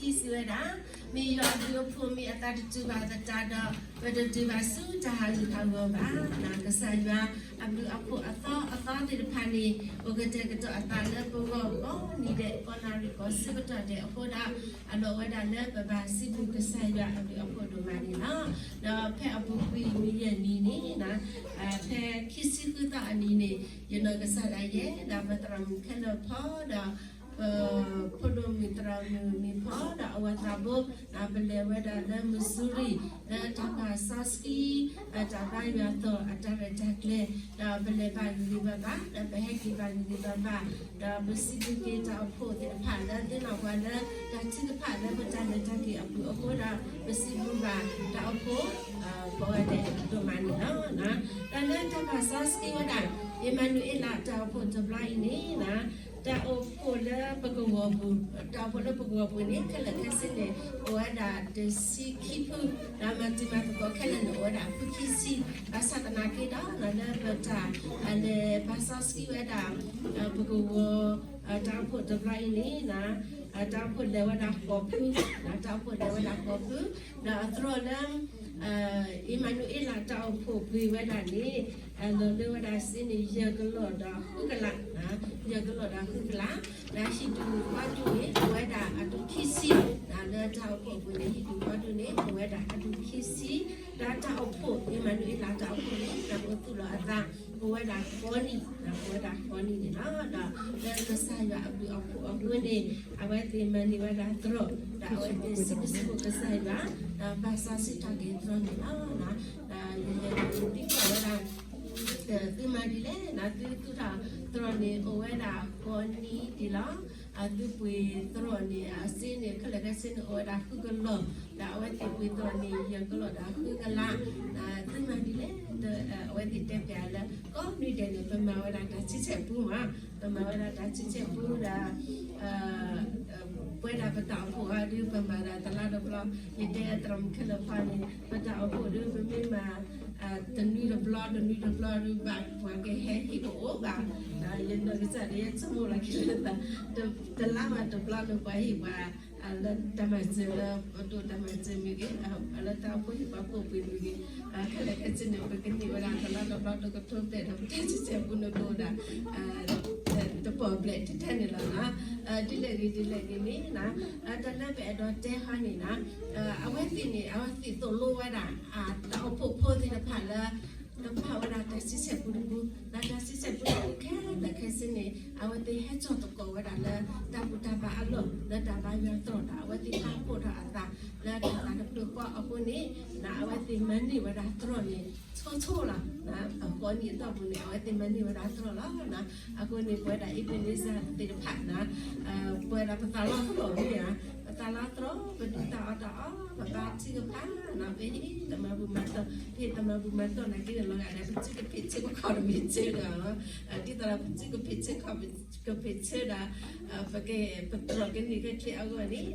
ခံစံးဝဲဒၣ်, မ့ၢ်ယွၤအဘျုးအဖှိၣ်မ့ၢ်အသးတတုၤဘၣ်သတးဒီး, ပတတုၤဘၣ်ဆူတၢ်ဟးဂူာ်ဟးဂီၤဘၣ်. ကစၢ်ယွၤအဘျုးအဖှိၣ်အသီအသီသ့ၣ်တဖၣ်န့ၣ် အိၣ်ကတဲာ်ကတီၤအသးလၢပဂီၢ်ကိးနံၤဒဲး ကိးနၣ်ရံၣ်ကိးဆၢကတီၢ်ဒဲးအဃိဒီး, အလီၢ်ဝဲဒၣ်လၢပဘၣ်စံးဘျုးကစၢ်ယွၤအဘျုးအဖှိၣ်ဒိၣ်မးန့ၣ်လီၤ. ဒီးဖဲအပူၤကွံာ်မုၢ်ယဲၢ်နံၤန့ၣ်, ဖဲခံဆံဃုသီအနံၤန့ၣ်, ယနီၢ်ကစၢ်ဒၣ်ယဲ ဒီးပသရၣ်မုၣ်ခဲလၢာ်ဖီဒီး ပဖိဒိၣ်မုၣ်သရၣ်မုၣ်မ့ၢ်ဖီဒီးအဝဲသးဘိ, ပလဲၤဝဲဒၣ်လၢ Missouri လၢတၢ်ပာ်စီဆှံ တၢ်ဘါယွၤသီၣ်အတၢ်ရဲၣ်တၢ်ကျဲၤ, ဒီးပလဲၤဘၣ်ဂ့ၤဂ့ၤဘၣ်ဘၣ် ဒီးပဟဲက့ၤဘၣ်ဂ့ၤဂ့ၤဘၣ်ဘၣ်, ဒီးပစံးဘျုးက့ၤတၢ်အိၣ်ဖှိၣ်သ့ၣ်တဖၣ်လၢသ့ၣ်နီၣ်ပှၤလၢတၢ်ထုကဖၣ်လၢပတၢ်လဲၤတၢ်က့ၤအပူၤအဃိဒီး ပစံးဘျုးဘၣ်တၢ်အိၣ်ဖှိၣ် ကိးဂၤဒဲးဒိၣ်မးန့ၣ်လီၤ. တၢ်လၢတၢ်ပာ်စီဆှံဝဲဒၣ် အ့မၤနူၤအ့လးတၢ်အိၣ်ဖှိၣ်တဘျီအံၤန့ၣ်, တၢ်အိၣ်ဖှိၣ်လၢပကဝီၤပူၤ, တၢ်အိၣ်ဖှိၣ်လၢပကဝီၤပူၤန့ၣ် ခဲလၢာ်ခဲဆ့န့ၣ် အိၣ်ဝဲဒၣ်တဆံခံဖု, ဒီးမၤတံၤမၤသကိးခဲလၢာ်န့ၣ် အိၣ်ဝဲဒၣ်အဖုခံဆံ, ဘၣ်ဆၣ်သနာ်က့ဒီး လၢပတၢ်လဲၤပာ်စီဆှံဝဲဒၣ် ပကဝီၤ တၢ်အိၣ်ဖှိၣ်တဘျီအံၤန့ၣ် တၢ်အိၣ်ဖှိၣ်လဲၤဝဲဒၣ်ဃိးဖု, တၢ်အိၣ်ဖှိၣ်လဲၤဝဲဒၣ်ဃိးဖု, ဒီးအသြီၣ်လၢ အ့မၤနူၤအ့လးတၢ်အိၣ်ဖှိၣ်ပှ့ၤဝဲဒၣ်န့ၣ်, လီၤလၢဝဲဒၣ်စ့န့ၣ် ယဲၢ်ကလီၢ်ဒီးဃုကလး, ယဲၢ်ကလီၢ်ဒီးဃုကလး, ဒီးဟံၣ်ဒူၣ်ဃီဒူၣ်န့ၣ် အိၣ်ဝဲဒၣ်အဒူၣ်ခံဆံ, လၢတၢ်အိၣ်ဖှိၣ်ပူၤန့ၣ် ဟံၣ်ဒူၣ်ဃီဒူၣ်န့ၣ် အိၣ်ဝဲဒၣ်အဒူၣ်ခံဆံ, ဒီးတၢ်အိၣ်ဖှိၣ် အ့မၤနူၤအ့လးတၢ်အိၣ်ဖှိၣ်န့ၣ် တၢ်အိၣ်သူၣ်လီၤအသး အိၣ်ဝဲဒၣ်ဃိးနံၣ်, အိၣ်ဝဲဒၣ်ဃိးနံၣ်န့ၣ်လီၤ. ဒီးလၢကစၢ်ယွၤအဘျုးအဖှိၣ်အဃိန့ၣ် အဝဲသ့ၣ်မၤန့ၢ်ဝဲဒၣ်သရိာ်, ဒီးအဝဲသ့ၣ်စံးဘျုးစံးဖှိၣ်ကစၢ်ယွၤ, ဒီးပာ်စီဆှံထီၣ်က့ၤသရိာ်န့ၣ်လီၤ. ဒီးယလဲၤသံကွၢ်ဝဲဒၣ် သုမၤဒ်လဲၣ်, သုသူၣ်ထီၣ်သရိာ်န့ၣ် အိၣ်ဝဲဒၣ်ဃိးနံၣ်ဒံးလီၤ. သုပှ့ၤသရိာ်န့ၣ် အစ့န့ၣ် ခဲလၢာ်ခဲဆ့န့ၣ် အိၣ်ဝဲဒၣ်ဃုကလီၢ်, ဒီးအဝဲသ့ၣ်ပှ့ၤသရိာ်န့ၣ် ယဲၢ်ကလီၢ်ဒီးဃုကလး, သုမၤဒ်လဲၣ်, အဝဲသ့ၣ်တဲပျးလၢ ကိးနွံဒဲးန့ၣ် ပမၤဝဲဒၣ်တၢ်ဆံဆဲၣ်ပူမး, ပမၤဝဲဒၣ်တၢ်ဆံဆဲၣ်ပူဒီး ပဝဲဒၣ်ပတၢ်အိၣ်ဖှိၣ်အီၤဒုး ပမၤဒၣ်တလါတဘျီ, ယတဲသရိာ်မုၣ်ခဲလၢာ်ဖီန့ၣ် ပတၢ်အိၣ်ဖှိၣ်ဒုး ပမ့ၢ်မၤ တနွံတဘျီ တနွံတဘျီဒုး ဘၣ်ပှၤကဟဲဟ့ၣ်ပအိၣ်ဘၣ်, ယနီၢ်ကစၢ်ဒၣ်ယဲဆိကမိၣ်လီၤက့ၤလၢ တလါမးတဘျီလၢပှၤဟ့ၣ်ပှၤ လၢတၢ်မၤစၢၤလၢပဒိၣ်တၢ်မၤစၢၤမ့ၢ်ဂ့ၤ, လၢတၢ်အိၣ်ဖှိၣ်ဟ့ၣ်ပှၤကိးပှ့ၤမ့ၢ်ဂ့ၤ, ခဲလၢာ်ခဲဆ့န့ၣ် ပကန့ၢ်ဝဲဒၣ်တလါတဘျီတကထိဘျဲၣ်ဒီး ပတၢ်ဆံဆဲၣ်ပူန့ၣ်ကအိၣ်ဒၣ် တပီၢ်ဘျဲၣ်ထဲထဲန့ၣ်လီၤ. ဒ်လဲၣ်ဂ့ၤဒ်လဲၣ်ဂ့ၤန့ၣ် တၢ်လၢပအဲၣ်ဒိးတဲဟီန့ၣ် အဝဲသ့ၣ်န့ၣ် အဝဲသ့ၣ်သိၣ်လိဝဲဒၣ် တၢ်အိၣ်ဖှိၣ်ဖိသ့ၣ်တဖၣ်လၢ ကပာ်ဝဲဒၣ်တၢ်ဆံဆဲၣ်ပူတပူ, ဒီးတၢ်ဆံဆဲၣ်ပူတပူခဲလၢာ်ခဲဆ့န့ၣ် အဝဲသ့ၣ်ဟဲစိာ်သကိးဝဲဒၣ်လၢ တၢ်ဘူၣ်တၢ်ဘါအလီၢ် လၢတၢ်ဘါယွၤသရိာ်ဒီး အဝဲသ့ၣ်ပာ်ဖှိၣ်ထီၣ်အသး လၢတၢ်သးတဖျၢၣ်ဃီအဃိန့ၣ် အဝဲသ့ၣ်မၤန့ၢ်ဝဲဒၣ်သရိာ်န့ၣ် ဆိဆိလီၤ. အဃိန့ၣ်အတီၢ်ပူၤန့ၣ် အဝဲသ့ၣ်မၤန့ၢ်ဝဲဒၣ်သရိာ်လီၤ. အဃိန့ၣ် ပဝဲဒၣ် Ebenezer သ့ၣ်တဖၣ်န့ၣ် ပဝဲဒၣ်ပသးလီသရိာ်မ့ၢ်ဧါ, ပသးလီသရိာ် ပဒုးတၢ်အီၣ်တၢ်အီ ပဘါထုကဖၣ်န့ၣ် ပဟ့ၣ်တၢ်မၤဘူၣ်မၤတီၢ် ပဟ့ၣ်တၢ်မၤဘူၣ်မၤတီၢ်နာ်က့န့ၣ် လီၤဂာ်ဒီး ပစုကဖံးဆၢပခီၣ်တမံၤဆၢဒီး ဒ်သိးဒီးပစုကဖံးဆၢခီၣ်ကဖံးဆၢဒီး ပက ပသရိာ်ကန့ၢ်ခဲချ့အဂီၢ်န့ၣ်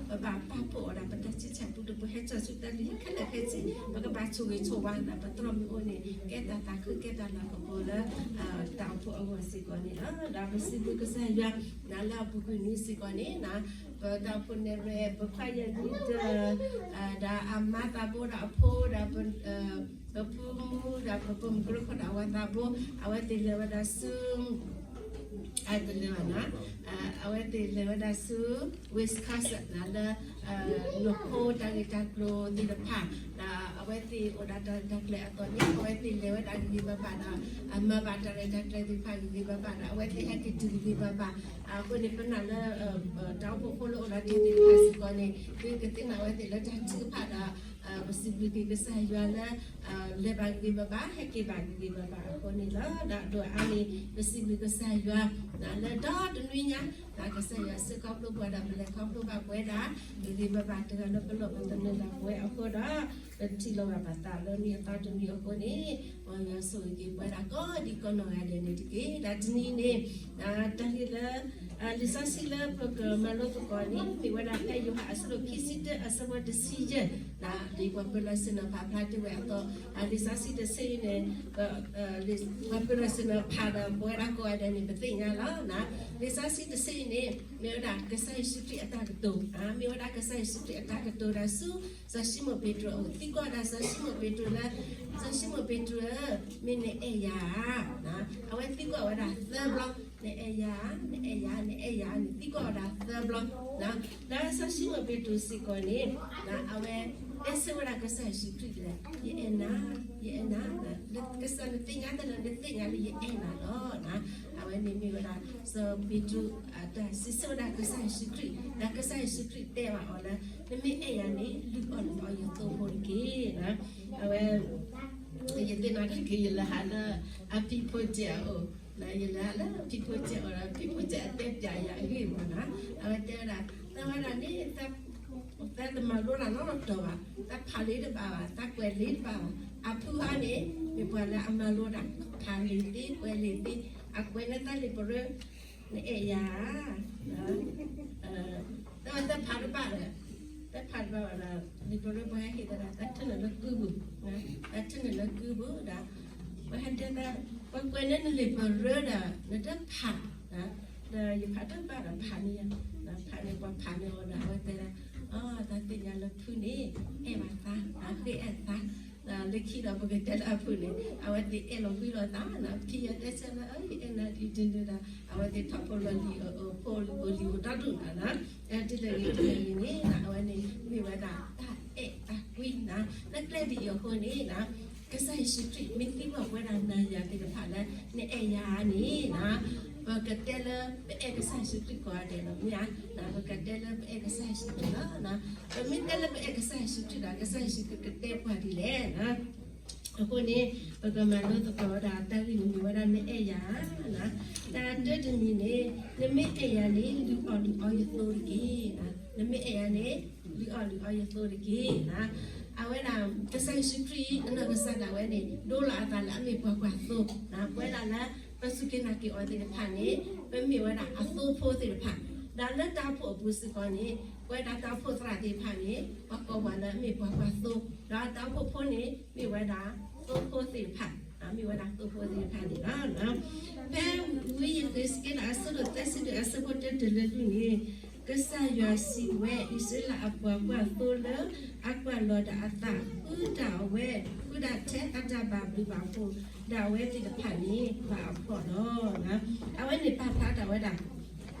ပဘၣ်ပာ်ဖှိၣ်ဝဲဒၣ် ပတၢ်ဆံဆဲၣ်ပူတပူ ဟဲစိာ်ဆူတၢ်လုၢ်ဟံၣ်ခဲလၢာ်ခဲဆ့ ပကဘၣ်ဆိၣ်ဂ့ၤဆိၣ်ဝါန့ၣ် ပသရိာ်မ့ၢ်အိၣ်န့ၣ် ကဲတၢ်သးခုကဲတၢ်လၤကပီၤလၢ တၢ်အိၣ်ဖှိၣ်အဂီၢ်စ့ၢ်ကီးန့ၣ်လီၤ. ဒီးပစံးဘျုးကစၢ်ယွၤ လၢအပူၤကွံာ်နွံစ့ၢ်ကီးန့ၣ် ပတၢ်အိၣ်ဖှိၣ်နဲၣ်ရွဲၣ် ပခွါယဲၢ်နံၣ်တၢ ဒီးအမါသးဘိဒီးအဖိဒီး ပဖိမုၣ်ဒီးပဖိမုၣ်ကရၢခိၣ်ဒီးအဝဲသးဘိ အဝဲသ့ၣ်လဲၤဝဲဒၣ်ဆူ အတလဲၤဘၣ်နီၤ အဝဲသ့ၣ်လဲၤဝဲဒၣ်ဆူ Wisconsin လၢ နီၢ်ခိတၢ်ဂ့ၢ်တၢ်ကျိၤသ့ၣ်တဖၣ် ဒီးအဝဲသ့ၣ်အိၣ်ဒီးတၢ်ရဲၣ်တၢ်ကျဲၤအသိးန့ၣ် အဝဲသ့ၣ်လဲၤဝဲဒၣ်ဂ့ၤဂ့ၤဘၣ်ဘၣ်ဒီး အမၤဘၣ်တၢ်ရဲၣ်တၢ်ကျဲၤသ့ၣ်တဖၣ်ဂ့ၤဂ့ၤဘၣ်ဘၣ်ဒီး အဝဲသ့ၣ်ဟဲက့ၤတုၤဂ့ၤဂ့ၤဘၣ်ဘၣ် အဃိန့ၣ် ပနာ်လၢ တၢ်အိၣ်ဖှိၣ်ဖိလၢအိၣ်ဒီးတၢ်သ့ၣ်တဖၣ်စ့ၢ်ကီးန့ၣ် သုကသ့ၣ်နီၣ်အဝဲသ့ၣ်လၢတၢ်ထုကဖၣ်ဒီး ပစံးဘျုးက့ၤကစၢ်ယွၤလၢ လဲၤဘၣ်ဂ့ၤဂ့ၤဘၣ်ဘၣ် ဟဲက့ၤဘၣ်ဂ့ၤဂ့ၤဘၣ်ဘၣ်အဃိန့ၣ်လီၤ. ဒီးဒိၣ်အါန့ၣ် ပစံးဘျုးကစၢ်ယွၤ လၢဒီတနွံညါ ကစၢ်ယွၤစ့ၢ်ကီးပျိပှၤဒီးပလဲၤခီဖျိဘၣ်ပဝဲဒၣ် ဂ့ၤဂ့ၤဘၣ်ဘၣ်တဂၤလၢပလီၢ်ပသနၢၣ်ဒၣ်ပဝဲအဃိဒီး ပထံၣ်လိာ်ဘၣ်ပသးလၢနံၣ်အသီတနွံအဃိန့ၣ် မ်ယွၤဆိၣ်ဂ့ၤက့ၤပဝဲဒၣ်ကိးဒံးကိးနီၢ်ဂၤဒဲးန့ၣ်တက့ၢ်. ဒီးတနံၤန့ၣ် တၢ်ဂ့ၢ်လၢ လံာ်စီဆှံလၢပကမၤလိသကိးန့ၣ် မ့ၢ်ဝဲဒၣ်ဖဲယိၤဟၣ်အဆၢဒိၣ်ခံဆံတၢအဆၢဖိတဆံယဲၢ် ဒ်ပှၤပၢၤလီၢ်ဆ့ၣ်နီၤဖးဖျါတ့ၢ်ဝဲအသိး လံာ်စီဆှံတဆၢအံၤန့ၣ် ပှၤပၢၤလီၢ်ဆ့ၣ်နီၤဖးဒီးပဝဲဒၣ်ကိးဂၤဒဲးန့ၣ် ပသ့ၣ်ညါလီၤ. လံာ်စီဆှံတဆၢ န့ၣ် မ့ၢ်ဝဲဒၣ်ကစၢ်ယ့ၣ်ၡူးခရံာ်အတၢ်ကတိၤ, မ့ၢ်ဝဲဒၣ်ကစၢ်ယ့ၣ်ၡူးခရံာ်အတၢ်ကတိၤဒီးဆူ စီၤၡံမိၣ်ပ့းတရူးအအိၣ်, သံကွၢ်ဒၣ်စီၤၡံမိၣ်ပ့းတရူးလၢ စီၤၡံမိၣ်ပ့းတရူးဧၢ, မ့ၢ်နအဲၣ်ယၤဧါ, အဝဲသံကွၢ်ဝဲဒၣ်သၢဘျီ, နအဲၣ်ယၤ, နအဲၣ်ယၤ, နအဲၣ်ယၤန့ၣ် သံကွၢ်ဝဲဒၣ်သၢဘျီ, ဒီးစီၤၡံမိၣ်ပ့းတရူးစ့ၢ်ကီးန့ၣ် အဝဲတဲဆၢဝဲဒၣ်ကစၢ်ယ့ၣ်ၡူးခရံာ်လၢ ယအဲၣ်နၤ, ယအဲၣ်နၤ, ကစၢ်နသ့ၣ်ညါတၢ်လၢနသ့ၣ်ညါလၢယအဲၣ်နၤလီၤ. အဝဲန့ၣ်မ့ၢ်ဝဲဒၣ် စီၤပ့းတရူးအတၢ်စံးဆၢဝဲဒၣ်ကစၢ်ယ့ၣ်ၡူးခရံာ်, ဒီးကစၢ်ယ့ၣ်ၡူးခရံာ်တဲဘၣ်အီၤလၢ နမ့ၢ်အဲၣ်ယၤန့ၣ် လုၢ်အီၣ်လုၢ်အီယသိဖိတက့ၢ်. အဝဲ ယသ့ၣ်နီၣ်ထီၣ်က့ၤ ယလဲၤဟးလၢအဖံဖိစဲးအအိၣ်, ယလဲၤဟးလၢအဖံဖိစဲးအအိၣ်ဒီး ဖံဖိစဲးအတဲပျးယၤအဂ့ၢ်မ့ၢ်နီၤ, အဝဲတဲဝဲဒၣ် သးဝဲဒၣ်န့ၣ် သးတမၤလိတၢ်နီတတီၤဘၣ်, သးဖးလံာ်တဘၣ်ဘၣ်, သးကွဲးလံာ်တဘၣ်ဘၣ်, အဖုဟါန့ၣ် မ့ၢ်ပှၤလၢအမၤလိတၢ်, ဖးလံာ်သ့ ကွဲးလံာ်သ့, အကွဲးလၢသးလံာ်ပရၢ နအဲၣ်ယၤ, သးဝဲသးဖးတဘၣ်ဒီး သးဖးတဘၣ်ဘၣ်ဒီး လံာ်ပရၢပှၤဟဲဟ့ၣ်သးဒီး သးထၢနုာ်လၢကုပူၤ, သးထၢနုာ်လၢကုပူၤဒီး ပှၤဟဲတဲသး ပှၤကွဲးန့ၢ်နလံာ်ပရၢဒီး နတဖး, ဒီးယဖးတဘၣ်ဒီးဖးန့ၢ်ယၤ, ဖးန့ၢ်ပှၤဖးန့ၢ်အီၤဒီး အဝဲတဲဒၣ် အသးသ့ၣ်ညါလၢဖုန့ၣ် အဲၣ်ဘၣ်သး, ဃ့အဲၣ်သး, လၢခံဒီးပကတဲလၢအဖုန့ၣ် အဝဲသ့ၣ်အဲၣ်လီၤကွံလီၤသး, ဖံယတဲဆၢလၢ ယအဲၣ်နၤဒ်ဒ်န့ၣ်ဒီး အဝဲသ့ၣ်ထီၣ်ဖိလီၤလံာ် ဖိလံၤအိၣ်ဒီဒူၣ်နၤ, တုၤလၢဂ့ၤတုၤလၢဂ့ၤန့ၣ် အဝဲန့ၣ်မ့ၢ်ဝဲဒၣ်တၢ်အဲၣ်တၢ်ကွံနၤ, လၢကျဲဒ်အံၤအဃိန့ၣ် ကစၢ်ယ့ၣ်ၡူးခရံာ်မ့ၢ်သံကွၢ်ပဝဲဒၣ်နၤယၤသ့ၣ်တဖၣ်လၢ နအဲၣ်ယၤန့ၣ် ပကတဲလၢပအဲၣ်ကစၢ်ယ့ၣ်ၡူးခရံာ်ကိးဂၤဒဲးလီၤ, မ့ၢ်ဧါ, ပကတဲလၢပအဲၣ်ကစၢ်ယ့ၣ်ၡူးခရံာ်လီၤ. ပမ့ၢ်တဲလၢပအဲၣ်ကစၢ်ယ့ၣ်ၡူးခရံာ်ဒီး ကစၢ်ယ့ၣ်ၡူးခရံာ်ကတဲပှၤဒ်လဲၣ်. အဃိန့ၣ် ပကမၤလိသကိးဝဲဒၣ်တၢ်ဂ့ၢ်န့ၣ်မ့ၢ်ဝဲဒၣ် နအဲၣ်ယၤဧါ, တၢ်တၢတမံၤန့ၣ် နမ့ၢ်အဲၣ်ယၤန့ၣ် လုၢ်အီၣ်လုၢ်အီယသိတက့ၢ်. နမ့ၢ်အဲၣ်ယၤန့ၣ် လုၢ်အီၣ်လုၢ်အီယသိတက့ၢ်. အဝဲဒၣ် ကစၢ်ယ့ၣ်ၡူးခရံာ် အနီၢ်ကစၢ်ဒၣ်ဝဲန့ၣ် ဒိလီၤအသးလၢအမ့ၢ်ပှၤကွၢ်သိ, ပဝဲဒၣ်လၢ ပစူၢ်က့ၤနာ်က့ၤအီၤသ့ၣ်တဖၣ်န့ၣ် ပမ့ၢ်ဝဲဒၣ်အသိဖိသ့ၣ်တဖၣ်, ဒီးလၢတၢ်အိၣ်ဖှိၣ်အပူၤစ့ၢ်ကီးန့ၣ် ပဝဲဒၣ်တၢ်အိၣ်ဖှိၣ်သရၣ်သ့ၣ်တဖၣ်န့ၣ် ပှၤကိးပှၤလၢအမ့ၢ်ပှၤကွၢ်သိ, ဒီးတၢ်အိၣ်ဖှိၣ်ဖိန့ၣ် မ့ၢ်ဝဲဒၣ်သိဖိသ့ၣ်တဖၣ်, မ့ၢ်ဝဲဒၣ်သိဖိသ့ၣ်တဖၣ်န့ၣ်လီၤ. ဖဲဝံယဃ့းစက့လး အဆၢဒိၣ်သၢဆံဒု အဆၢဖိတၢတုၤလၢလွံၢ်န့ၣ် ကစၢ်ယွၤစံးဝဲ, အံၣ်စရ့လးအပှၤကွၢ်သိလၢအကွၢ်လီၤတၢ်အသး ဃုတၢ်အဝဲ, ဃုတၢ်ထဲအတၢ်ဘၣ်ဘျုးဘၣ်ဖှိၣ် ဒၣ်ဝဲသ့ၣ်တဖၣ်န့ၣ် ဘၣ်အဖှီၣ်လီၤ. အဝဲန့ၣ်ပာ်ဖျါထီၣ်ဝဲဒၣ်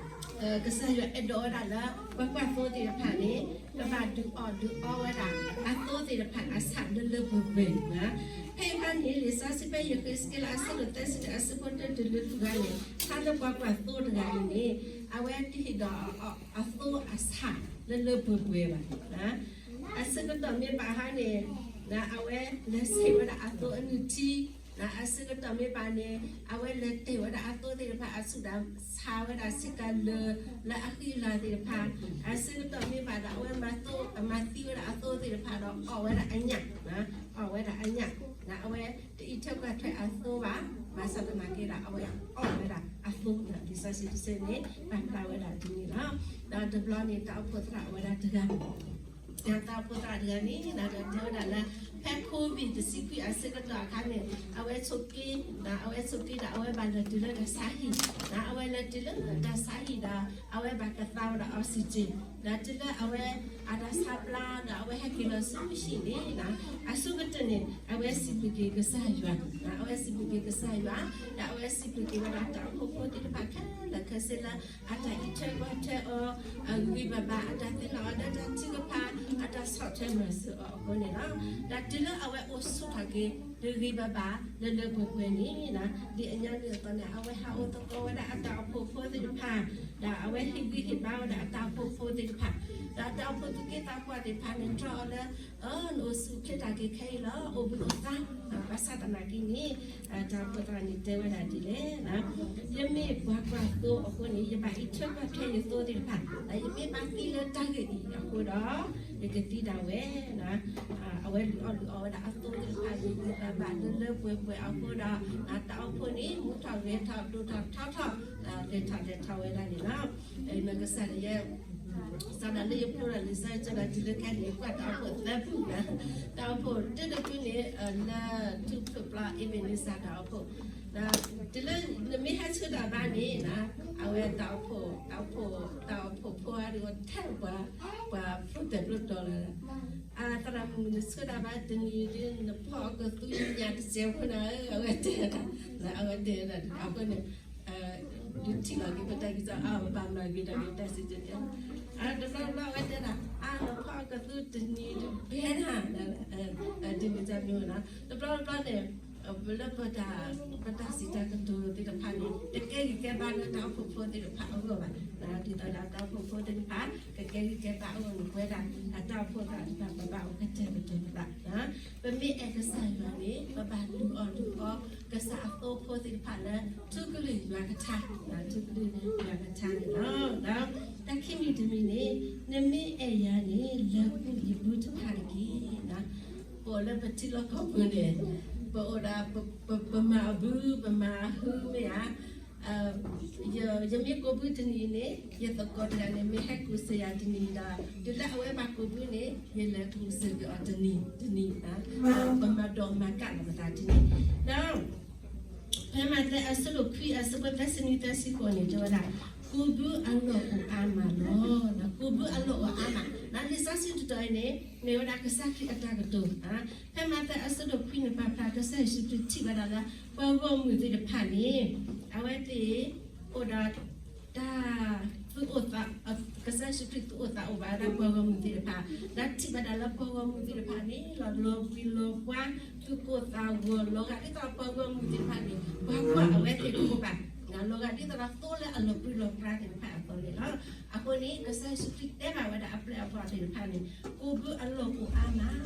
ကစၢ်ယွၤအဲၣ်ဒိးဝဲဒၣ်လၢ ပှၤကွၢ်သိသ့ၣ်တဖၣ်န့ၣ် ကဘၣ်ဒုးအီၣ်ဒုးအီဝဲဒၣ် အသိသ့ၣ်တဖၣ်အဆၣ်လၢလၢပှဲၤပှဲၤ. ဖဲအံၤန့ၣ် လံာ်စီဆှံဖဲယဃ့းစက့လး အဆၢဒိၣ်သၢဆံဒု အဆၢဖိတၢတုၤလၢလွံၢ်န့ၣ် တၢ်လၢပှၤကွၢ်သိတဂၤန့ၣ်န့ၣ် အဝဲတဟ့ၣ်ဒိးအီၣ်အသိအဆၣ်လၢလၢပှဲၤပှဲၤဘၣ်. အဆၢကတီၢ်မ့ၢ်ဘၣ်ဟါန့ၣ် အဝဲလဲၤဆံးဝဲဒၣ်အသိအနုၢ်ထံ, အဆၢကတီၢ်မ့ၢ်ဘၣ်န့ၣ် အဝဲလဲၤတဲာ်ဝဲဒၣ်အသိသ့ၣ်တဖၣ်အဆူၣ်ဒီး ဆါဝဲဒၣ်ဆ့ကၤလၢာ်လၢအဃံအလၤသ့ၣ်တဖၣ်, အဆၢကတီၢ်မ့ၢ်ဘၣ်ဒီး အဝဲမၤသိ အမၤသံဝဲဒၣ်အသိသ့ၣ်တဖၣ်ဒီး အီၣ်ဝဲဒၣ်အညၣ်, အီၣ်ဝဲဒၣ်အညၣ်, အဝဲတအံးထွဲကွၢ်ထွဲအသိဘၣ်, ဘၣ်ဆၣ်သနာ်က့ဒီး အဝဲအီၣ်ဝဲဒၣ်အသိ, လံာ်စီဆှံတဆၢန့ၣ် ပာ်ဖျါဝဲဒၣ်ဒ်န့ၣ်လီၤ. ဒီးတဘျီန့ၣ် တၢ်အိၣ်ဖှိၣ်သရၣ်အိၣ်ဝဲဒၣ်တဂၤ တၢ်အိၣ်ဖှိၣ်သရၣ်တဂၤန့ၣ် ဒီးတဲဝဲဒၣ်လၢ ဖဲ COVID တဆံခွံအဆၢကတီၢ်အခါန့ၣ် အဝဲဆိးက့, အဝဲဆိးက့ဒီး အဝဲဘၣ်လဲၤတုၤလၢတၢ်ဆါဟံၣ်, အဝဲလဲၤတုၤလၢတၢ်ဆါဟံၣ်ဒီး အဝဲဘၣ်ကသါဝဲဒၣ် oxygen, ဒီးတုၤလၢအဝဲအတၢ်ဆါဘျါဒီး အဝဲဟဲက့ၤလီၤဆူဟံၣ်န့ၣ် အဆိကတၢၢ်န့ၣ် အဝဲစံးဘျုးက့ၤကစၢ်ယွၤ, အဝဲစံးဘျုးက့ၤကစၢ်ယွၤ, ဒီးအဝဲစံးဘျုးက့ၤဝဲဒၣ်တၢ်အိၣ်ဖှိၣ်ဖိသ့ၣ်တဖၣ်ခဲလၢာ်ခဲဆ့လၢ အတၢ်အံးထွဲကွၢ်ထွဲအီၤ အဂ့ၤဂ့ၤဘၣ်ဘၣ်, အတၢ်သ့ၣ်နီၣ်အီၤလၢတၢ်ထုကဖၣ်, အတၢ်ဆီၣ်ထွဲမၤစၢၤအီၤအဃိန့ၣ်လီၤ. ဒီးတုၤလၢအဝဲအိၣ်ဆူၣ်ထီၣ်က့ၤ ဂ့ၤဂ့ၤဘၣ်ဘၣ်လၢလၢပှဲၤပှဲၤန့ၣ် ဒ်အညီနုၢ်အသိးန့ၣ် အဝဲဟးအိၣ်သကိးဝဲဒၣ်အတၢ်အိၣ်ဖှိၣ်ဖိသ့ၣ်တဖၣ်, ဒီးအဝဲဟ့ၣ်ဂံၢ်ဟ့ၣ်ဘါဝဲဒၣ်အတၢ်အိၣ်ဖှိၣ်ဖိသ့ၣ်တဖၣ်, ဒီးတၢ်အိၣ်ဖှိၣ်သူၣ်က့သးပှၢ်သ့ၣ်တဖၣ်န့ၣ် တြီအီၤလၢ နအိၣ်ဆူၣ်အိၣ်ချ့တၢ်က့ၤခဲအံၤလီၤ, အိၣ်ဘှံးအိၣ်သါ, ဘၣ်ဆၣ်သနာ်က့န့ၣ် တၢ်အိၣ်ဖှိၣ်သရၣ်န့ၣ်တဲဝဲဒၣ်ဒ်လဲၣ်, ယမ့ၢ်ပှၤကွၢ်သိအဃိန့ၣ် ယဘၣ်အံးထွဲကွၢ်ထွဲယသိသ့ၣ်တဖၣ်, ဒီးယမ့ၢ်ဘၣ်သံလၢတၢ်ဂ့ၢ်အံၤအဃိဒီး ယကသံဒၣ်ဝဲ, အဝဲလုၢ်အီၣ်လုၢ်အီဝဲဒၣ်အသိသ့ၣ်တဖၣ် ဂ့ၤဂ့ၤဘၣ်ဘၣ်လၢလၢပှဲၤပှဲၤအဃိဒီး တၢ်အိၣ်ဖှိၣ်န့ၣ် မူထီၣ်ဂဲၤထီၣ် ဒိၣ်ထီၣ်ထီထီၣ် လဲၤထီၣ်လဲၤထီဝဲဒၣ်န့ၣ်လီၤ. နီၢ်ကစၢ်ဒၣ်ယဲ စးထီၣ်လၢယဖျိဒီးလံာ်စီဆှံကၠိဒီးတုၤလၢခဲအံၤန့ၣ် ကွၢ်တၢ်အိၣ်ဖှိၣ်သၢဖု, တၢ်အိၣ်ဖှိၣ်တဖုန့ၣ် လၢထူၣ်ဖျိးပျီ Ebenezer တၢ်အိၣ်ဖှိၣ်, တုၤလၢနမ့ၢ်ဟဲဆှၢတၢ်ဘါန့ၣ် အဝဲတၢ်အိၣ်ဖှိၣ်, တၢ်အိၣ်ဖှိၣ်, တၢ်အိၣ်ဖှိၣ်ဖိအါဒုးထဲပှၤ, ပှၤဖျိတဲာ်ဖျိတီၤလီၤ, အသရၣ်မုၣ်နဆှၢတၢ်ဘါတနံၤဒုး နဖီၣ်အကသူညါတစဲးဖိန့ၣ် အဝဲတဲ, အဝဲတဲဒၣ်အဃိန့ၣ် ဒုးထံၣ်လီၤက့ၤပတၢ်ကစီၣ်အါ ပဘၣ်မၤဂ့ၤဒီးက့ၤတၢ်စံၣ်တဲၤတဲလီၤ, တဘျီတဘျီအဝဲတဲဒၣ် အါလီၤဖီၣ်အကသူတနံၤဒုးဘဲဒၣ်, ဒ်န့ၣ်တမ့ၢ်နီၤ, တဘျီတဘျီန့ၣ် လၢပတၢ်, ပတၢ်စံးတၢ်ကတိၤသ့ၣ်တဖၣ်န့ၣ် တကဲဂံၢ်ကဲဘါလၢတၢ်အိၣ်ဖှိၣ်ဖိသ့ၣ်တဖၣ်အဂီၢ်ဘၣ်, ဒ်သိးဒီးတၢ်အိၣ်ဖှိၣ်ဖိသ့ၣ်တဖၣ် ကကဲဂံၢ်ကဲဘါအဂီၢ်န့ၣ် ပဝဲဒၣ်အတၢ်အိၣ်ဖှိၣ်သ့ၣ်တဖၣ် ပဘၣ်အိၣ်ကတဲာ်ကတီၤပသး, ပမ့ၢ်အဲၣ်ကစၢ်ယွၤန့ၣ် ပဘၣ်လုၢ်အီၣ်လုၢ်အီကစၢ်အသိဖိသ့ၣ်တဖၣ်လၢ ထူကလုၢ်ယွၤကထါ, ထူကလုၢ်ယွၤကထါန့ၣ်လီၤ. ဒီးတၢ်ခံမံၤတမံၤန့ၣ် နမ့ၢ်အဲၣ်ယၤန့ၣ် လဲၤဃုာ်ယဘုတဖၣ်တက့ၢ်. ပအိၣ်လၢပထံလီၢ်ကီၢ်ပူၤန့ၣ် ပအိၣ်ဒီး ပမၤအဘု ပမၤအဟုမ့ၢ်ဧါ, ယမ့ၢ်ကိးဘုတနံၤန့ၣ် ယသကိးတဂၤန့ၣ် မ့ၢ်ဟဲကူၣ်စ့ၢ်ယၤတနံၤဒီး တုၤလၢအဝဲဘၣ်ကိးဘုန့ၣ် ယလဲၤကူၣ်စ့ၢ်က့ၤအီၤတနံၤတနံၤ, ပမၤဒိးမၤကးလိာ်ပသးတနံၤ, ဒီး ဖဲမးသဲအဆၢဒိၣ်ခွံအဆၢဖိသၢဆံနွံသၢဆံဃိးန့ၣ် တဲဝဲဒၣ် ကိးဘုအလီၢ်အိၣ်အါမးလီၤ. ကိးဘုအလီၢ်အိၣ်အါမး, လံာ်စီဆှံတတီၤအံၤန့ၣ် မ့ၢ်ဝဲဒၣ်ကစၢ်ခရံာ်အတၢ်ကတိၤ, ဖဲမးသဲအဆၢဒိၣ်ခွံန့ၣ် ပာ်ဖျါကစၢ်ယ့ၣ်ၡူးခရံာ်ထံၣ်ဝဲဒၣ်လၢ ပှၤဂီၢ်မုၢ်သ့ၣ်တဖၣ်န့ၣ် အဝဲသ့ၣ်အိၣ်ဒီး တၢ်သူၣ်အိၣ်သး, ကစၢ်ယ့ၣ်ၡူးခရံာ်သူၣ်အိၣ်သးအိၣ်ဘၣ်ဝဲဒၣ်ပှၤဂီၢ်မုၢ်သ့ၣ်တဖၣ်, ဒီးထံၣ်ဘၣ်ဒၣ်လၢပှၤဂီၢ်မုၢ်သ့ၣ်တဖၣ်န့ၣ် လီၤလီၤဘှံးလီၤပှၤ သူၣ်ကိၢ်သးဂီၤ လီၤဂာ်ဒ်သိးပှၤဂီၢ်မုၢ်သ့ၣ်တဖၣ်န့ၣ် ပှၤကွၢ်အဝဲသ့ၣ်တအိၣ်ဘၣ်, လီၤဂာ်ဒ်သိးဒီးသိလၢအလီၤပြံလီၤပြါသ့ၣ်တဖၣ်အသိးန့ၣ်လီၤ. အဃိန့ၣ် ကစၢ်ယ့ၣ်ၡူးခရံာ်တဲဘၣ်ဝဲဒၣ်အပျဲၢ်အဘီၣ်သ့ၣ်တဖၣ်န့ၣ် ကိးဘုအလီၢ်အိၣ်အါမး,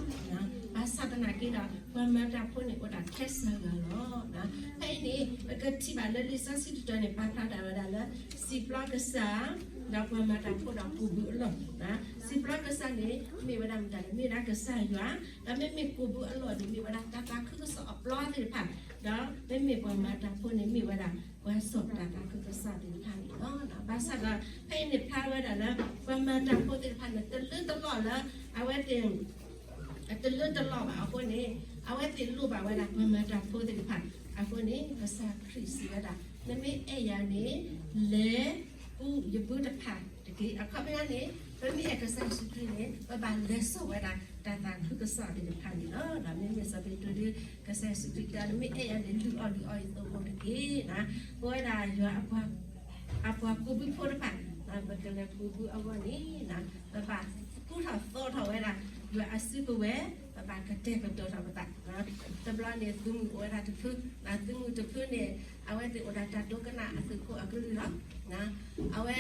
ဘၣ်ဆၣ်သနာ်က့ဒီး ပှၤမၤတၢ်ဖိန့ၣ်အိၣ်ဒၣ်ထဲစှၤဂၤလီၤ. ဖဲအံၤန့ၣ် ပကထံၣ်ဘၣ်လၢလံာ်စီဆှံတတီၤန့ၣ် ပာ်ဖျါဒၣ်ဝဲဒၣ်လၢ စံာ်ပျီကစၢ် ဒီးပှၤမၤတၢ်ဖိဒီးကိးဘုအလီၢ်, စံာ်ပျီကစၢ်န့ၣ် မ့ၢ်ဝဲဒၣ်မတၤလဲၣ်, မ့ၢ်ဝဲဒၣ်ကစၢ်ယွၤ, ဒီးမ့မ့ၢ်ကိးဘုအလီၢ်န့ၣ် မ့ၢ်ဝဲဒၣ်တၢ်သးခုကစီၣ်အပျီသ့ၣ်တဖၣ်, ဒီးမ့မ့ၢ်ပှၤမၤတၢ်ဖိန့ၣ် မ့ၢ်ဝဲဒၣ် ပှၤစိာ်တၢ်သးခုကစီၣ်သ့ၣ်တဖၣ်န့ၣ်လီၤ. ဘၣ်ဆၣ်ဒီး ဖဲအံၤန့ၣ်ဖျါဝဲဒၣ်လၢ ပှၤမၤတၢ်ဖိသ့ၣ်တဖၣ်န့ၣ် တလၢတလီၢ်လၢ အဝဲသ့ၣ် တလၢတလီၢ်ဘၣ်အဃိန့ၣ် အဝဲသ့ၣ်လိၣ်ဘၣ်ဝဲဒၣ်ပှၤမၤတၢ်ဖိသ့ၣ်တဖၣ်, အဃိန့ၣ် ကစၢ်ခရံာ်စံးဝဲဒၣ် နမ့ၢ်အဲၣ်ယၤန့ၣ် လဲၤဃုာ်ယဘုတဖၣ်တက့ၢ်. အခီပညီန့ၣ် ပမ့ၢ်အဲၣ်ကစၢ်ယ့ၣ်ၡူးခရံာ်န့ၣ် ပဘၣ်လဲၤစိာ်ဝဲဒၣ်တၢ်သးခုကစီၣ်သ့ၣ်တဖၣ်န့ၣ်လီၤ. ဒီးမ့မ့ၢ်စီၤပ့းတရူးဒုး ကစၢ်ယ့ၣ်ၡူးခရံာ်တဲ နမ့ၢ်အဲၣ်ယၤန့ၣ် လုၢ်အီၣ်လုၢ်အီယသိဖိတက့ၢ်. ပဝဲဒၣ်ယွၤ အပှၤကိးဘုဖိတဖၣ် ပကလဲၤဃုာ်ဘုအဂီၢ်န့ၣ် ပဘၣ်ကူထီၣ်သိးထီၣ်ဝဲဒၣ် ယွၤအစုကဝဲၤ, ပဘၣ်ကတဲာ်ကတီၤထီၣ်ပသး. တဘျီန့ၣ် သုးမုၢ်အိၣ်ဝဲဒၣ်တဖု, သုးမုၢ်တဖုန့ၣ် အဝဲသ့ၣ်အိၣ်ဒီးတၢ်ဒိကနၣ်အသုးခိၣ်အကလုၢ်လီၤ. အဝဲ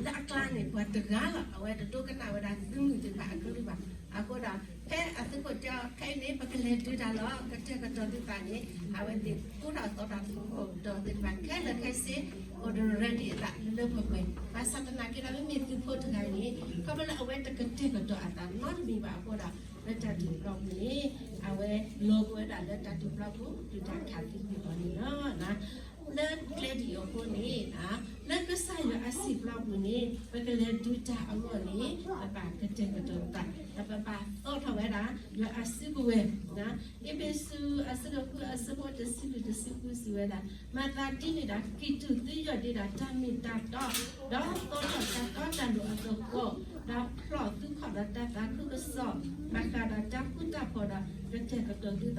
လၢအကျါန့ၣ် ပှၤတဂၤလီၤ အဝဲတဒိကနၣ်ဝဲဒၣ်သုးမုၢ်သ့ၣ်တဖၣ်အကလုၢ်ဘၣ်. အဃိဒီး ဖဲအသုးခိၣ်တဲအီၤ ခဲအံၤန့ၣ် ပကလဲၤဒုးတၢ်လီၤ ကတဲာ်ကတီၤသုသးန့ၣ် အဝဲသ့ၣ်ကူထီၣ်သိးထီၣ်သုးခိၣ်ဒီးသ့ၣ်တဖၣ်ခဲလၢာ်ခဲဆ့ အိၣ်ဒီး ready အသးလၢလၢပှဲၤပှဲၤ. ဘၣ်ဆၣ်သနာ်က့ဒီး မ့မ့ၢ်သုးဖိတဂၤအံၤန့ၣ် ခီဖျိလၢအဝဲတကတဲာ်ကတီၤအသးနီတမံၤဘၣ်အဃိဒီး လၢတၢ်ဒုးပျီပူၤန့ၣ် အဝဲလီၤဝဲဒၣ်လၢတၢ်ဒုးပျီပူၤ ဒုးတၢ်ခးသံကွံာ်အီၤန့ၣ်လီၤ. လၢကျဲဒ်အံၤအဃိန့ၣ် လၢကစၢ်ယွၤအစံာ်ပျီပူၤန့ၣ် ပကလဲၤဒုးတၢ်အဂီၢ်န့ၣ် ပဘၣ်ကတဲာ်ကတီၤပသး ဒီးပဘၣ်သိးထီၣ်ဝဲဒၣ် ယွၤအစုကဝဲၤ. အ့းဖ့းစူး အဆၢဒိၣ်ဃု အဆၢဖိတဆံလွံၢ်တဆံဃုစံးဝဲဒၣ်, မၤသးဒ်န့ၣ်ဒီး ကံၢ်တူာ်သုယီၢ်ဒံးဒၣ်တၢ်မ့ၢ်တၢ်တီ, ဒီးသိးထီၣ်တၢ်တီတၢ်လိၤအသကိး, ဒီးဖျီၣ်သုခီၣ်ဒီးတၢ်သးခုကစီၣ်, ဘၣ်ဃးဒီးတၢ်ဃူတၢ်ဖိးဒီး ကတဲာ်ကတီၤသုသးဒီး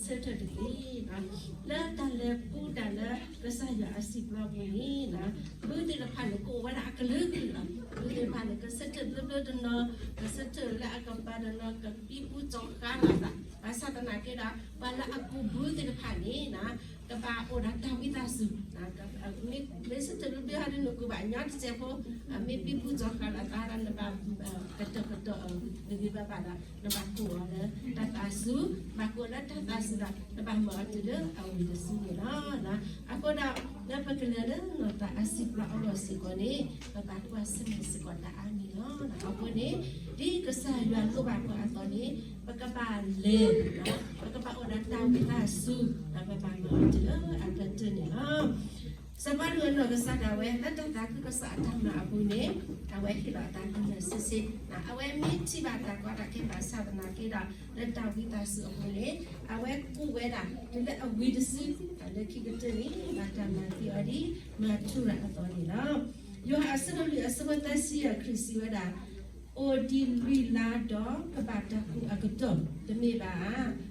ဆၢထၢၣ်တက့ၢ်. လၢတၢ်လဲၤကူတၢ်လၢကစၢ်ယွၤအစံာ်ပျီပူၤန့ၣ် ဘုသ့ၣ်တဖၣ်န့ၣ် ကအိၣ်ဝဲဒၣ်အကလုာ်ကလုာ်လီၤ. ဘုသ့ၣ်တဖၣ်န့ၣ် ကဆၢထၢၣ်ဘျၢဘျၢတနီၤ, ကဆၢထၢၣ်လၢအကပၤတနီၤ, ကပံပူၤစီၤဃါလိာ်သး. ဘၣ်ဆၣ်သနာ်က့ဒီး ပှၤလၢအကူးဘုသ့ၣ်တဖၣ်န့ၣ် ကဘၣ်အိၣ်ဒီးတၢ်ဝံသးစူၤ, မ့ၢ်ဆၢထၢၣ်ဘျၢဘျၢဟီဒ်နကူးဘၣ်ညီတစဲးဖိ, မ့ၢ်ပံပူၤစီၤဃါလိာ်သးဒီး နဘၣ်ကတီၢ်ကတီၢ်ဂ့ၤဂ့ၤဘၣ်ဘၣ်ဒီး နဘၣ်ကူးအီၤလၢတၢ်သးစူၤ, ဘၣ်ကူးအီၤလၢတၢ်သးစူၤဒီး နဘၣ်မၤအီၤတုၤလၢအဝံၤတစုန့ၣ်လီၤ. အဃိဒီး လၢပကလဲၤလၢနီၢ်သးအစံာ်ပျီအဂီၢ်စ့ၢ်ကီးန့ၣ် ပဘၣ်ကွၢ်ဆၢၣ်မဲာ်စ့ၢ်ကီးတၢ်အါမံၤလီၤ. အဃိန့ၣ် ဒ်ကစၢ်ယွၤလိၣ်ဘၣ်ပှၤအသိးန့ၣ် ပကဘၣ်လဲၤ, ပကဘၣ်အိၣ်ဒီးတၢ်ဝံသးစူၤ, ဒီးပဘၣ်မၤအီၤတုၤလၢအကတၢၢ်န့ၣ်လီၤ. စီၤပီလူးအနီၢ်ကစၢ်ဒၣ်ဝဲ လၢတၢ်သးခုကစီၣ်အတၢ်မၤအပူၤန့ၣ် အဝဲဟ့ၣ်လီၤအသးလၢာ်လၢာ်ဆ့ဆ့, အဝဲမ့ၢ်ထံၣ်ဘၣ်တၢ်ကီတၢ်ခဲဘၣ်ဆၣ်သနာ်က့ဒီး လၢတၢ်ဝံသးစူၤအပူၤန့ၣ် အဝဲကူးဝဲဒၣ် တုၤလၢအဝံၤတစု လၢခံကတၢၢ်န့ၣ် ဘၣ်တၢ်မၤသံအီၤဒ် မၤထူရၤအသိးန့ၣ်လီၤ. ယိၤဟၣ်အဆၢဒိၣ်လွံၢ်အဆၢဖိသၢဆံယဲၢ် ခရံာ်စံးဝဲဒၣ် အိၣ်ဒံးလွံၢ်လါဒီးကဘၣ်တၢ်ကူးအကတီၢ်, တမ့ၢ်ဘၣ်ဧါ.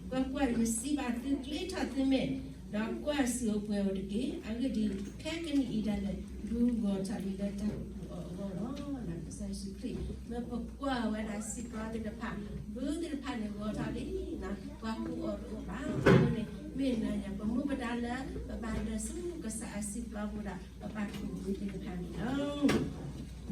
ကွၢ်ကွၢ်, ယစံးဘၣ်သု, ကျ့ထီၣ်သုမဲာ်, ဒီးကွၢ်စူၣ်ပှဲၤအီၤတက့ၢ်. အဂ့ၢ်ဒ်အံၤ, ခဲကနံၣ်အံၤဒၣ်လဲာ် ဘုဂီၤထီၣ်လံလၢတၢ်ကူးအီၤအဂီၢ်လီၤ. ကစၢ်ယ့ၣ်ၡူးခရံာ် မ့ၢ်ပကွၢ်ဝဲဒၣ်စံးပျီသ့ၣ်တဖၣ်, ဘုသ့ၣ်တဖၣ်န့ၣ်ဂီၤထီၣ်လံ, ပှၤကူးအီၤတအိၣ်ဘၣ်. အဃိန့ၣ် မ့ၢ်နၤယၤ ပမူပဒါလၢ ပဘၣ်လဲၤဆူကစၢ်အစံးပျီပူၤဒီး ပဘၣ်ကူးဘုသ့ၣ်တဖၣ်န့ၣ်လီၤ.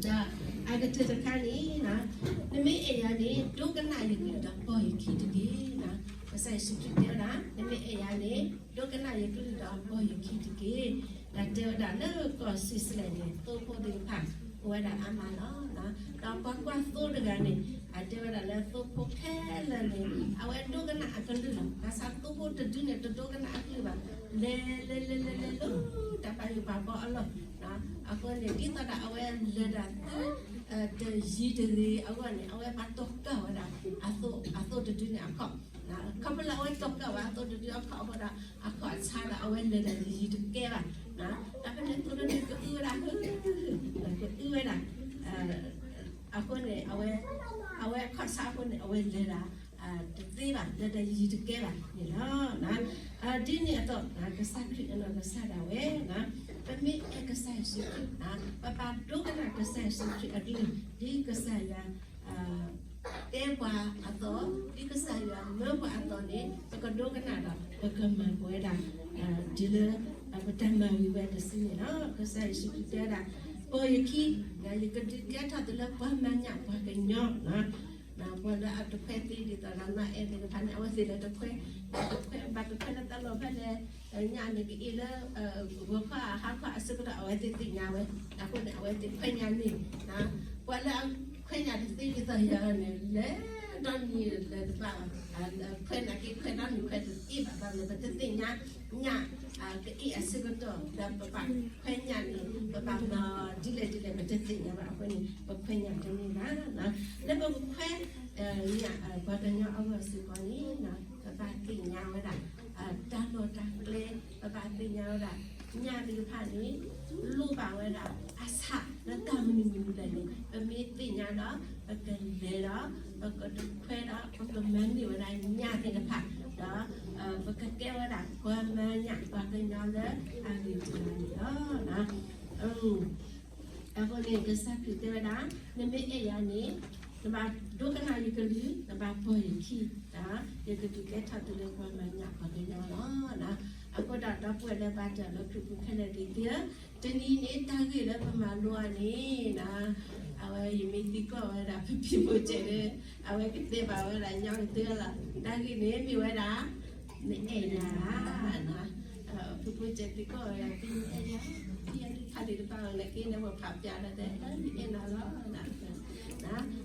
ဒီးအကတၢၢ်တခါန့ၣ်, နမ့ၢ်အဲၣ်ယၤန့ၣ် ဒိကနၣ်ယကလုၢ်ဒီးပိာ်ယခံတက့ၢ်. ကစၢ်ယ့ၣ်ၡူးခရံာ်တဲဝဲဒၣ် နမ့ၢ်အဲၣ်ယၤန့ၣ် ဒိကနၣ်ယကလုၢ်ဒီးပိာ်ယခံတက့ၢ်. ဒီးတဲဝဲဒၣ်လၢကီၢ်စံၣ်စလ့ၣ်န့ၣ် သိဖိသ့ၣ်တဖၣ် အိၣ်ဝဲဒၣ်အါမးလီၤ. ဒီးပှၤကွၢ်သိတဂၤန့ၣ် အတဲဝဲဒၣ်လၢသိဖိခဲလၢာ်န့ၣ် အဝဲဒိကနၣ်အကလုၢ်လီၤ. ဘၣ်ဆၣ်သိဖိတဒုန့ၣ် တဒိကနၣ်အကလုၢ်ဘၣ်. လဲၤလဲၤလဲၤလဲၤလဲၤလၢ တၢ်ဘၣ်ယိၣ်ဘၣ်ဘီအလီၢ်, အဃိန့ၣ် ဒ်သိးဒီးအဝဲလဲၤဒၣ်သ့ တယံၤတဂ့ၤအဂီၢ်န့ၣ် အဝဲဘၣ်တီၢ်ကၢၢ်ဝဲဒၣ် အသိတဒုန့ၣ်အခီၣ်, ခီဖျိလၢအဝဲတီၢ်ကၢၢ်ဝဲအသိတဒုအခီၣ်အဃိဒီး အခီၣ်ဆါဒီးအဝဲလဲၤဒၣ်တယံၤတကဲဘၣ်. ဒီးဖဲန့ၣ်သိတဒုကအုဝဲဒၣ်, ကအုဝဲဒၣ်, အဃိန့ၣ် အဝဲအခီၣ်ဆါအဃိန့ၣ် အဝဲလဲၤဒၣ် တသ့ဘၣ်, လဲၤဒၣ်တယံၤတကဲဘၣ်န့ၣ်လီၤ. ဒ်န့ၣ်အသိး ကစၢ်ခရံာ်အနီၢ်ကစၢ်ဒၣ်ဝဲ ပမ့ၢ်အဲၣ်ကစၢ်ယ့ၣ်ၡူးခရံာ် ပဘၣ်ဒိကနၣ်ကစၢ်ယ့ၣ်ၡူးခရံာ်အကလုၢ် ဒ်ကစၢ်ယွၤ တဲပှၤအသိး, ဒ်ကစၢ်ယွၤမၢပှၤအသိးန့ၣ် ပကဒိကနၣ်ဒီး ပကမၤပဝဲဒၣ် တုၤလၢ ပတၢ်မၤဝံၤဝဲတစုန့ၣ်လီၤ. ကစၢ်ယ့ၣ်ၡူးခရံာ်တဲဝဲဒၣ် ပိာ်ယခံ, ယကဒုးကဲထီၣ်တုၤလၢပှၤမၤညၣ်ပှၤကညီ ပှၤလၢအတခွဲသ့ဒ်သိးဒီးနီၢ်အဲၣ်သ့ၣ်တဖၣ်န့ၣ် အဝဲသ့ၣ်လၢတခွဲ, တခွဲဘၣ်တခွဲလၢတၢ်လီၢ်ဖဲလဲၣ်, ညၣ်န့ၣ်ကအ့ၣ်လၢ ဂီၤခီဟါခီအဆၢကတီၢ် အဝဲသ့ၣ်သ့ၣ်ညါဝဲ, အဃိန့ၣ် အဝဲသ့ၣ်ခွဲညၣ်န့ၣ်, ပှၤလၢအခွဲညၣ်တသ့ဒ်သိးယၤန့ၣ် လဲၤဒီနံၤလဲၤတဘၣ်ဘၣ်, ခွဲနာ်က့ခွဲဒီနံၤခွဲတသ့ဘၣ်ဘၣ်န့ၣ် ပတသ့ၣ်ညါ ညၣ်ကအ့ၣ်အဆၢကတီၢ် ဒီးပဘၣ်ခွဲညၣ်န့ၣ် ပဘၣ်မၤဒ်လဲၣ်ဒ်လဲၣ် ပတသ့ၣ်ညါဘၣ်အဃိန့ၣ် ပခွဲညၣ်တန့ၢ်ဘၣ်. လၢပကခွဲ ညၣ်ပှၤကညီအဂီၢ်စ့ၢ်ကီးန့ၣ် ပဘၣ်သ့ၣ်ညါဝဲဒၣ် တၢ်လီၢ်တၢ်ကျဲ, ပဘၣ်သ့ၣ်ညါဝဲဒၣ် ညၣ်သ့ၣ်တဖၣ်န့ၣ် လိၣ်ဘၣ်ဝဲဒၣ်အဆၣ်လၢတၢ်မနုၤမနုၤလဲၣ်န့ၣ် ပမ့ၢ်သ့ၣ်ညါဒီး ပကလဲၤဒီး ပကခွဲဒီး ပကမၤန့ၢ်ဝဲဒၣ်ညၣ်သ့ၣ်တဖၣ် ဒီး ပကကဲဝဲဒၣ်ပှၤမၤညၣ်ပှၤကညီလၢအဂ့ၤတဂၤန့ၣ်လီၤ. အဃိန့ၣ် ကစၢ်ခရံာ်တဲဝဲဒၣ် နမ့ၢ်အဲၣ်ယၤန့ၣ် နဘၣ်ဒိကနၣ်ယကလုၢ်, နဘၣ်ပိာ်ယခံ, ယကဒုးကဲထီၣ်တုၤလၢပှၤမၤညၣ်ပှၤကညီလီၤ. အဃိဒီးဒီပုၢ်ဝဲၢ်လၢဘၣ်တၢ်လၢခရံာ်ပူၤခဲလၢာ်သ့ၣ်သုဧၢ, တနံၤန့ၣ် တၢ်ဂ့ၢ်လၢပမၤလိအီၤန့ၣ် အဝဲယမ့ၢ်သံကွၢ်ဝဲဒၣ် ဖံဖုဖိစဲးဒီး အဝဲကတဲဘၣ်ဝဲဒၣ်ညီကတၢၢ်လီၤ. တၢ်ဂ့ၢ်န့ၣ်မ့ၢ်ဝဲဒၣ် နအဲၣ်ယၤဧါ. ဖုဖိစဲးသံကွၢ်ဝဲဒၣ် ဖံနအဲၣ်ယၤ, ဖံအဒုးဖးလံာ်တဖၣ်အီၤလၢက့န့ၣ် ပဖးပျးလီၤတဲ ယအဲၣ်နၤလီၤ.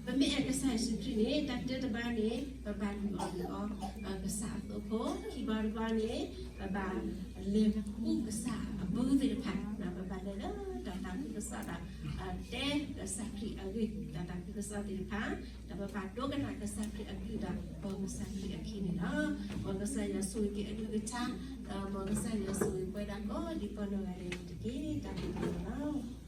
ပမ့ၢ်အဲၣ်ကစၢ်ယ့ၣ်ၡူးခရံာ်န့ၣ် တၢ်တၢတဘါန့ၣ် ပဘၣ်လုၢ်အီၣ်လုၢ်အီ ကစၢ်အသိးခိၣ်, ခံဘီတဘီန့ၣ် ပဘၣ်လဲၤဃုကစၢ်အဘုသ့ၣ်တဖၣ်, ပဘၣ်လဲၤလၢတၢ်သးခုကစီၣ်ဒီး တဲကစၢ်ခရံာ်အဂ့ၢ် တၢ်သးခုကစီၣ်သ့ၣ်တဖၣ်, ဒီးပဘၣ်ဒိကနၣ်ကစၢ်ခရံာ်အကလုၢ်ဒီး ပိာ်ကစၢ်ခရံာ်အခံန့ၣ်လီၤ. မ်ကစၢ်ယွၤဆိၣ်ဂ့ၤက့ၤအကလုၢ်ကထါ, ဒီးမ်ကစၢ်ယွၤဆိၣ်ဂ့ၤပှၤဒၣ်ကိးဒံးကိးနီၢ်ဂၤဒဲးန့ၣ်တက့ၢ်. တၢ်ဘျုးဒိၣ်မးလီၤ.